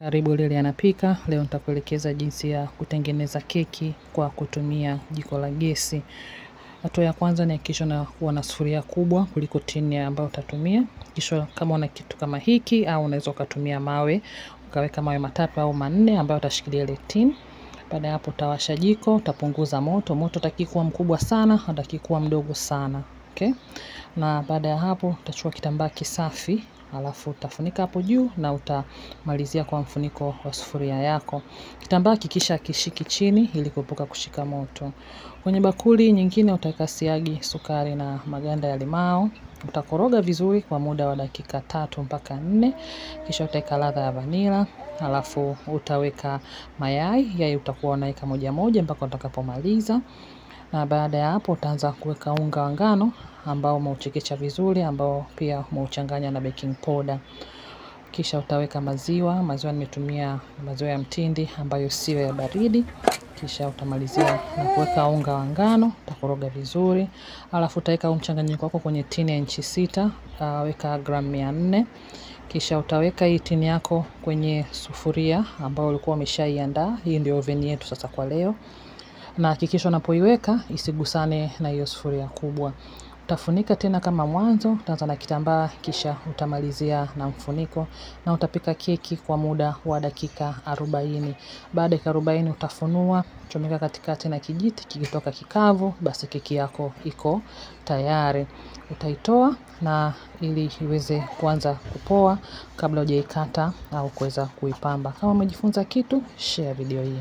Karibu Lilian Anapika. Leo nitakuelekeza jinsi ya kutengeneza keki kwa kutumia jiko la gesi. Hatua ya kwanza ni hakikisha unakuwa na sufuria kubwa kuliko tini ambayo utatumia. Kisha kama una kitu kama hiki au unaweza ukatumia mawe, ukaweka mawe 3 au 4 ambayo utashikilia ile tini. Baada ya hapo utawasha jiko, utapunguza moto. Moto hutaki kuwa mkubwa sana, hutaki kuwa mdogo sana. Okay? Na baada ya hapo utachukua kitambaa kisafi, alafu utafunika hapo juu na utamalizia kwa mfuniko wa sufuria yako. Kitambaa hakikisha kishiki chini ili kuepuka kushika moto. Kwenye bakuli nyingine utaweka siagi, sukari na maganda ya limao. Utakoroga vizuri kwa muda wa dakika 3 mpaka 4. Kisha utaweka ladha ya vanila, alafu utaweka mayai. Yai utakuwa unaweka moja moja mpaka utakapomaliza. Na baada ya hapo utaanza kuweka unga wa ngano ambao umeuchekecha vizuri, ambao pia umeuchanganya na baking powder. Kisha utaweka maziwa. Maziwa nimetumia maziwa ya mtindi ambayo sio ya baridi. Kisha utamalizia na kuweka unga wa ngano, utakoroga vizuri. Alafu utaweka mchanganyiko wako kwenye tini ya inchi 6, weka gramu 400. Kisha utaweka hii tini yako kwenye sufuria ambayo ulikuwa umeshaiandaa. Hii ndio oven yetu sasa kwa leo. Na hakikisha unapoiweka isigusane na hiyo sufuria kubwa. Utafunika tena kama mwanzo, utaanza na kitambaa kisha utamalizia na mfuniko na utapika keki kwa muda wa dakika 40. Baada ya dakika 40 utafunua, chomeka katikati na kijiti, kikitoka kikavu basi keki yako iko tayari. Utaitoa na ili iweze kuanza kupoa kabla hujaikata au kuweza kuipamba. Kama umejifunza kitu, share video hii.